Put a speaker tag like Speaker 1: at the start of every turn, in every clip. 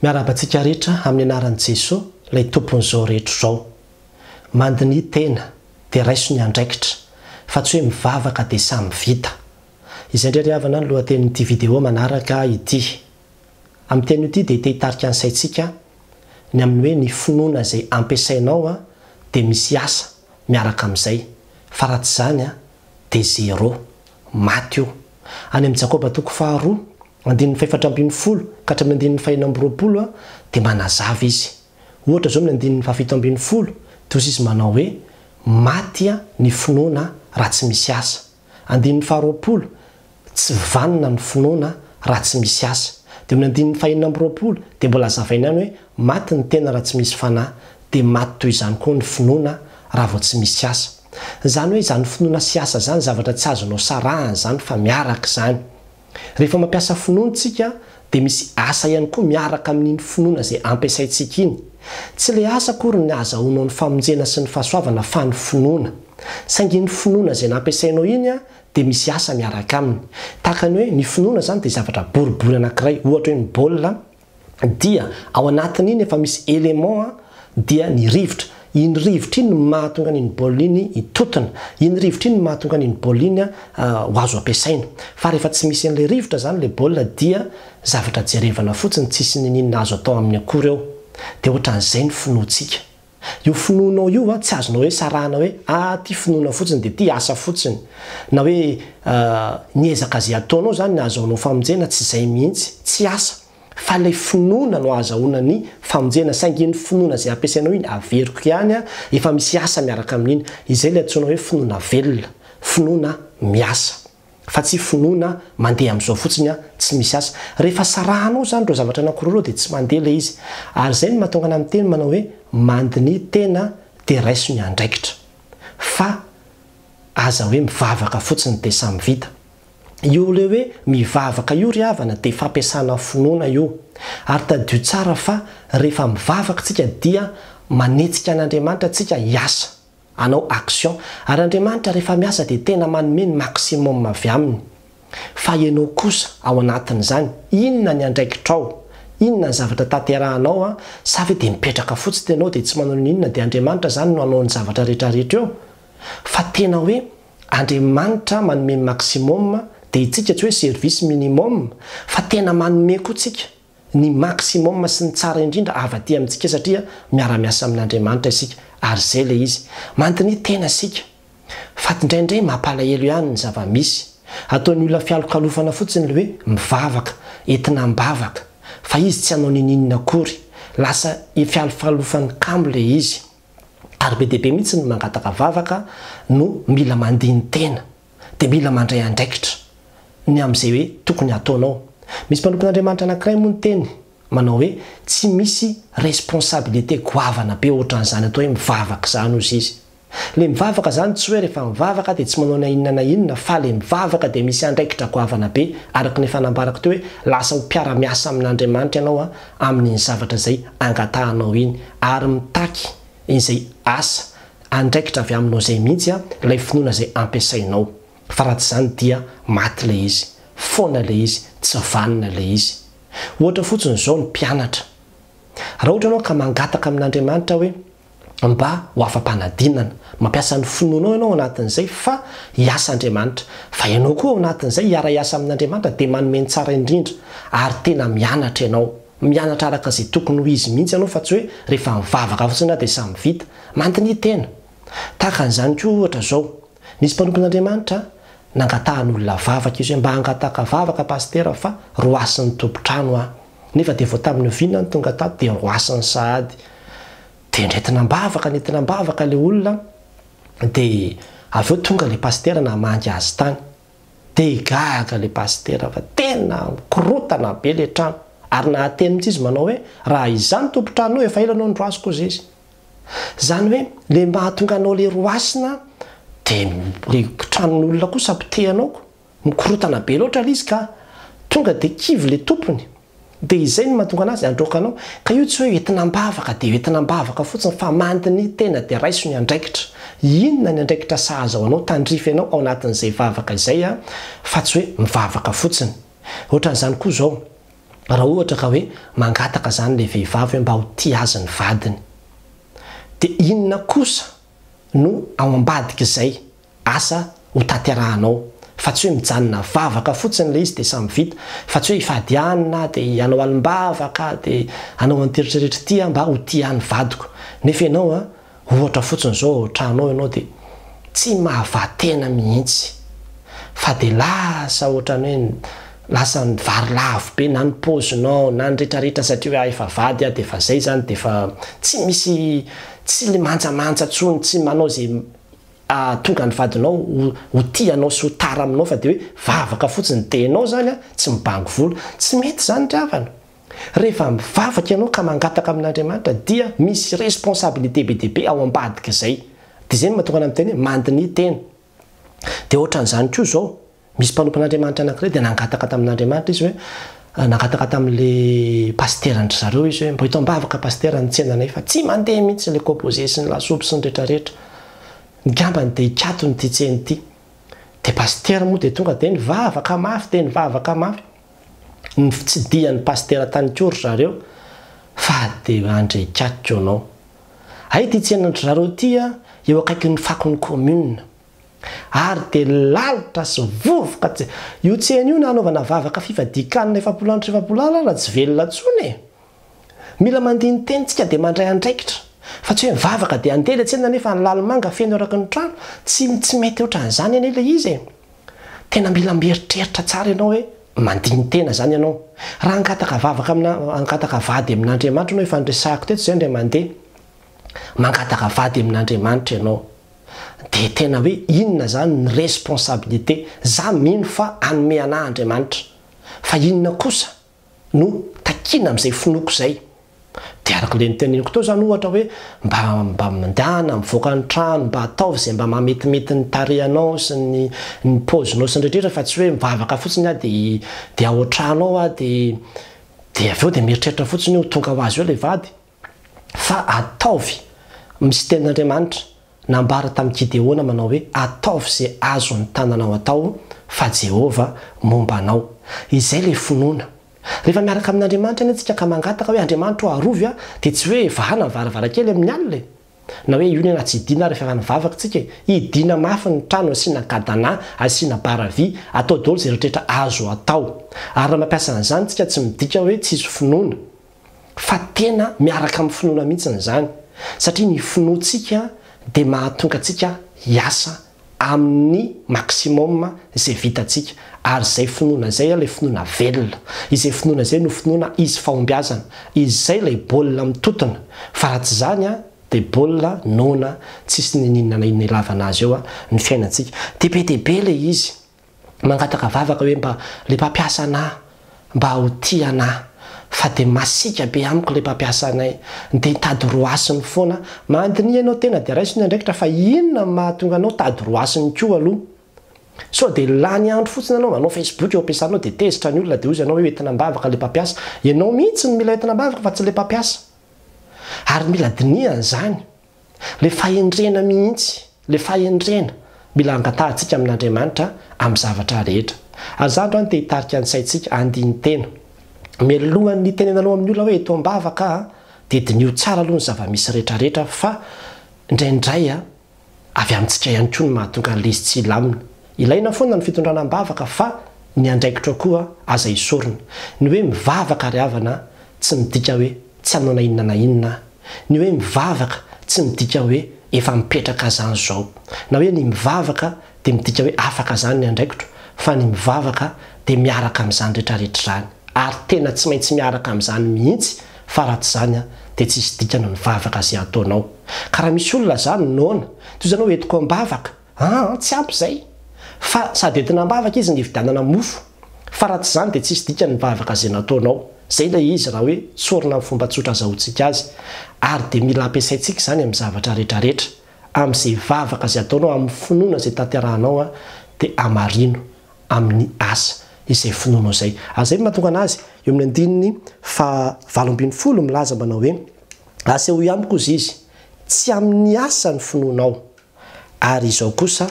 Speaker 1: Miarahaba antsika rehetra amin'ny anaran'i Jesoa, ilay Tompon'izao rehetra izao. Mandiniha tena, dia raiso ny andraikitra, fa tsy hoe mivavaka dia samy vita. Izay indray ry havana ny lohatenin'ity vidéo manaraka ity. Amin'ity anio ity dia te hitarika ny saintsika ny amin'ny hoe ny finoana izay ampiasainao dia misy asa miaraka amin'izay, fa raha tsy izany dia zéro. Maty io. Any amin'i Jakoba toko faharoa, andininy fahefatra ambinifolo ka hatramin'ny andininy fahenina amby roapolo dia manazava izy. Ohatra izao amin'ny andininy fahafito ambinifolo dia hoy izy manao hoe, Maty ny finoana raha tsy misy asa. Andininy faharoapolo, Tsy vanona ny finoana raha tsy misy asa. Dia amin'ny andininy fahenina amby roapolo dia mbola hazavaina ihany hoe maty ny tena raha tsy misy fanahy, dia maty toy izany koa ny finoana raha vao tsy misy asa. Izany hoe izany finoana sy asa izany zavatra tsy azonao sarahana izany fa miaraka izany. Rehefa mampiasa finoana isika dia misy asa ihany koa miaraka amin'iny finoana izay ampiasaintsika iny. Tsy ilay asa akory ny ahazahoanao ny famonjena sy ny fahasoavana fa ny finoana. Saingy iny finoana izay nampiasainao iny dia misy asa miaraka aminy. Tahaka ny hoe ny finoana izany dia zavatra boribory anankiray, ohatra hoe ny baolina dia ao anatin'iny efa misy élément dia ny rivotra. Iny rivotra iny no mahatonga an'iny baolina iny hitotona. Iny rivotra iny no mahatonga an'iny baolina iny ho azo ampiasaina. Fa rehefa tsy misy an'ilay rivotra izany ilay baolina dia zavatra jerevana fotsiny, tsisy niniana azo atao aminy akory eo. Dia ohatran'izay ny finoantsika. Io finoanao io an, tsy azonao hoe sarahana hoe ah ty finoana fotsiny dia ty asa fotsiny. Na hoe ny ezaka izay ataonao izany ny ahazahoanao famonjena, tsy izay mihitsy. Tsy asa. Fa ilay finoana no ahazahoana ny famonjena. Saingy iny finoana izay ampiasainao iny, averiko ihany an, efa misy asa miaraka amin'iny. Izay ilay antsoina hoe finoana velona. Finoana miasa. Fa tsy finoana mandeha amin'izao fotsiny an, tsy misy asa. Rehefa sarahanao izany ireo zavatra anankiroa ireo dia tsy mandeha ilay izy. Ary izay no mahatonga anah miteny manao hoe mandiniha tena dia raiso ny andraikitra. Fa aza hoe mivavaka fotsiny dia samy vita. Io ilay hoe mivavaka io ry havana dia fampiasana finoana io. Ary tadidio tsara fa rehefa mivavaka tsika dia manetsika an'Andriamanitra tsika hiasa. hanao action. Ary Andriamanitra rehefa miasa dia tena manome ny maximum avy aminy. Fa ianao kosa ao anatin'izany, inona ny andraikitrao? Inona ny zavatra tanterahanao an? Sa ve dia mipetraka fotsiny ianao dia tsy manao n'inona dia Andriamanitra izany no hanao ny zavatra rehetra rehetra eo? Fa tena hoe Andriamanitra manome ny maximum dia itsika tsy hoe service minimum fa tena manome koa tsika. ny maximum sy ny tsara indrindra avy aty amintsika satria miara-miasa amin'Andriamanitra isika ary izay ilay izy. Mandiniha tena isika fa indraindray mampalahelo ihany ny zava-misy. Ataon'ny olona fialokalofana fotsiny ilay hoe mivavaka, entina am-bavaka fa izy tsy hanao ninininona akory. Lasa fialofalofan'ny kamo ilay izy. Ary be dia be mihitsy ny mangataka vavaka no mila mandini-tena. dia mila mandray andraikitra ny amin'izay hoe tokony hataonao. Misy mpanompon'Andriamanitra anankiray moa niteny manao hoe tsy misy responsabilité goavana be ohatran'izany atao hoe mivavaka izany hozy izy. Le mivavaka izany tsy hoe rehefa mivavaka dia tsy manao na inona na inona fa le mivavaka dia misy andraikitra goavana be araka ny efa nambarako teo hoe lasa ho mpiara-miasa amin'Andriamanitra ianao amin'iny zavatra izay angatahanao iny ary mitaky izay asa andraikitra avy aminao izay mihitsy ilay finoana izay ampiasainao fa raha tsy izany dia maty ilay izy, foana ilay izy, tsy vanona ilay izy. Ohatra fotsiny izao ny mpianatra. Raha ohatra ianao ka mangataka amin'Andriamanitra hoe mba ho afa-panadinana, mampiasa ny finoanao ianao ao anatin'izay fa hiasa Andriamanitra. Fa ianao koa ao anatin'izay hiara-hiasa amin'Andriamanitra dia manome ny tsara indrindra ary tena mianatra ianao. Mianatra araka izay tokony ho izy mihitsy ianao fa tsy hoe rehefa mivavaka fotsiny aho dia samy vita. Mandiniha tena. Tahaka an'izany koa ohatra izao. Nisy mpanompon'Andriamanitra nangatahan'olona vavaka izy hoe mba hangataka vavaka pasitera fa roasin'ny tompon-trano aho. Nefa dia vao tamin'ny oviana no tonga tato dia roasiny sahady. Dia nentina am-bavaka, nentina am-bavaka ilay olona dia avy eo tonga ilay pasitera namangy azy tany. Dia gaga ilay pasitera fa tena mikorotana be ilay trano. Ary nahateny mihitsy izy manao hoe raha izany tompon-tranonao efa ela anao noroasiko hozy izy. Izany hoe ilay mba hahatonga anao ilay roasina dia ilay tranon'olona kosa potehanao ko. Mikorotana be loatra ilay izy ka tonga dia kivy ilay tompony. Dia izay no mahatonga anazy handroaka anao. Ka io tsy hoe entina am-bavaka dia entina am-bavaka fotsiny fa mandiniha tena dia raiso ny andraikitra. Inona ny andraikitra sahaza ho anao, tandrify anao ao anatin'izay vavaka izay fa tsy hoe mivavaka fotsiny. Ohatran'izany koa izao. Raha ohatra ka hoe mangataka izany ilay vehivavy hoe mba ho tia azy ny vadiny. Dia inona kosa no ao ambadik'izay asa ho tanterahanao? Fa tsy hoe mijanona vavaka fotsiny ilay izy dia samy vita. Fa tsy hoe hifady hanina dia hanao alim-bavaka dia hanao an'ity rehetrarehetra ity aho mba ho tia ahy ny vadiko. Nefa ianao an, Ohatra fotsiny izao ao an-trano ao ianao dia tsy mahavaha tena mihitsy fa dia lasa ohatran'ny hoe lasa mivarilavo be na ny paozinao na ny retraretra satria hoe ah efa vady aho dia efa zay izany dia efa tsy misy tsy le manjamanja intsony tsy manao izay ahatonga ny vadinao ho ho tia anao sy ho tara aminao fa dia hoe vavaka fotsiny dia ianao izany an tsy mibango vola. Tsy mety izany ry havana. Rehefa mivavaka ianao ka mangataka amin'Andriamanitra dia misy responsabilité be dia be ao ambadik'izay. Dia izay no mahatonga anah miteny hoe mandiniha tena. Dia ohatran'izany koa izao, misy mpanompon'Andriamanitra anankiray dia nangataka tamin'Andriamanitra izy hoe, nangataka tamin'ilay pasiteran-dry zareo izy hoe mba eto am-bavaka pasitera ny tsenanay fa tsy mandeha mihitsy ilay composé sy ny lasopy sy ny retraretra. Ny gambany dia hikatona ity tsena ity. Dia pasitera moa dia tonga dia nivavaka mafy dia nivavaka mafy. Ny fitsidihan'ny pasitera tany koa ry zareo fa dia andre ikaky anao. Hay ity tsenan-dry zareo ity a, eo akaikin'ny fakon'ny commune. Ary dia lalitra sy vovoka tsy. Io tsena io na anaovana vavaka fifadian-kanina 40 andro sy 40 alina aza tsy velona intsony e! Mila mandini-tena tsika dia mandray andraikitra. Fa tsy hoe mivavaka dia andeha ilay tsena nefa ny lalimanga feno eraky ny trano. Tsy tsy mety ohatran'izany anie ilay izy e! Tena mila mieritreritra tsara ianao hoe mandini-tena izany ianao. Raha hangataka vavaka amina hangataka vady amin'Andriamanitra ianao, efa niresahako teto izay indray mandeha, mangataka vady amin'Andriamanitra ianao, dia tena hoe inona izany ny responsabilité, za mino fa hanome anah Andriamanitra, fa inona kosa no takiana amin'izay finoako izay. Dia araka ilay noteneniko teo izany ohatra hoe mba mba mandehana mivoaka ny trano, mba ataovy izay mba mahametimety ny tarehinao sy ny ny paozinao sy ny rehetrarehetra fa tsy hoe mivavaka fotsiny aho dia dia ao an-trano ao aho dia dia avy eo dia mieritreritra fotsiny hoe ho tonga ho azy eo ilay vady. Fa ataovy misy tenin'Andriamanitra nambara tamin'i Gideona manao hoe, Ataovy izay azon'ny tananao atao, fa Jehovah momba anao. Izay ilay finoana. Rehefa miaraka amin'Andriamanitra anie tsika ka mangataka hoe, Andriamanitra ô, arovy aho, dia tsy hoe vahana ny varavarankely amin'ny alina e! Na hoe io anie tsy hidiana rehefa efa nivavaka tsika e! Hidiana mafy ny trano, asiana gadana, asiana bara vy, atao daholo izay rehetrarehetra azo atao. Ary raha mampiasa an'izany tsika tsy midika hoe tsisy finoana. Fa tena miaraka amin'ny finoana mihitsy izany, satria ny finoantsika dia mahatonga antsika hiasa amin'ny maximum izay vitantsika, ary izay finoana izay ilay finoana velona, izay finoana izay no finoana izy fahombiazana, izay ilay baolina mitotona, fa raha tsy izany dia baolina noana tsisy n'inona na inona ilavana azy eo ny fiainantsika. Dia be dia be ilay izy. mangataka vavaka hoe mba le mpampiasa anah mba ho tia anah fa de masiaka be amiko le mpampiasa anay de hitady roasiny foana, mandiniha ianao tena de raiso ny andraikitra fa inona no mahatonga anao tady roasiny koa aloha? Sao de lany andro fotsiny ianao manao facebook eo ampiasana ao de tezitra ny olona de hozy ianao hoe entina ambavaka le mpampiasa, ianao mihitsy no mila entina ambavaka fa tsy le mpampiasa ary mila dinihana izany. Le fahendrena mihitsy, le fahendrena mila angatahantsika amin'Andriamanitra amin'ny zavatra rehetra. Ary za androany te hitarika ny saintsika handini-tena. Mialohan'ny hitenenanao amin'ny olona hoe eto am-bavaka a, dia diniho tsara aloha ny zava-misy rehetrarehetra fa indraindray a, avy amintsika ihany koa no mahatonga an'ilay izy tsy hilamina. Ilaina foana ny fitondrana am-bavaka fa ny andraikitra koa aza esorina. Ny hoe mivavaka ry havana tsy midika hoe tsy hanao na inona na inona. Ny hoe mivavaka tsy midika hoe efa mipetraka zany zao. Na hoe ny mivavaka dia midika hoe afaka zany ny andraikitro fa ny mivavaka dia miaraka amin'izany retraretra izany. Ary tena tsy maintsy miaraka amin'izany mihitsy fa raha tsy izany dia tsisy dikany ny vavaka izay ataonao. Ka raha misy olona zany noana, toy izany hoe entiko am-bavaka, aa tsy ampy izay. Fa sady entina am-bavaka izy no hividianana mofo. Fa raha tsy izany dia tsisy dikany ny vavaka izay nataonao. Izay ilay izy raha hoe tsorina amin'ny fomba tsotra azahoantsika azy. Ary dia mila ampiasaintsika izany amin'ny zavatra retraretra. Amin'izay vavaka izay ataonao, amin'ny finoana izay tanterahanao dia hamarino amin'ny asa izay finoanao izay. Ary izay no mahatonga anazy eo amin'ny andininy faha 18 milaza manao hoe, Asehoy amiko hozy izy, tsy amin'ny asa ny finoanao, ary izao kosa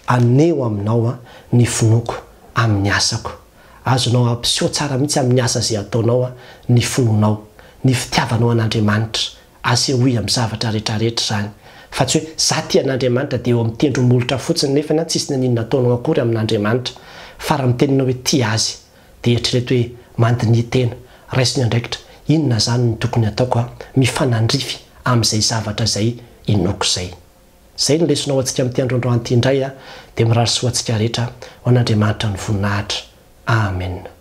Speaker 1: aneho aminao ny finoako amin'ny asako. Azonao ampiseho tsara mihitsy amin'ny asa izay ataonao ny finoanao, ny fitiavanao an'Andriamanitra. Asehoy amin'ny zavatra rehetrarehetra izany. Fa tsy hoe za tia an'Andriamanitra dia eo amin'ny tendro-molotra fotsiny nefa ny tsisy naninona ataonao akory amin'Andriamanitra. Fa raha miteny ianao hoe tia Azy dia eritrereto hoe mandiniha tena, raiso ny andraikitra, inona izany no tokony hataoko mifanandrify amin'izay zavatra izay inoako izay. Izay no lesona ho antsika amin'ity andro androany ity indray dia mirary soa antsika rehetra ho an'Andriamanitra ny voninahitra. Amen.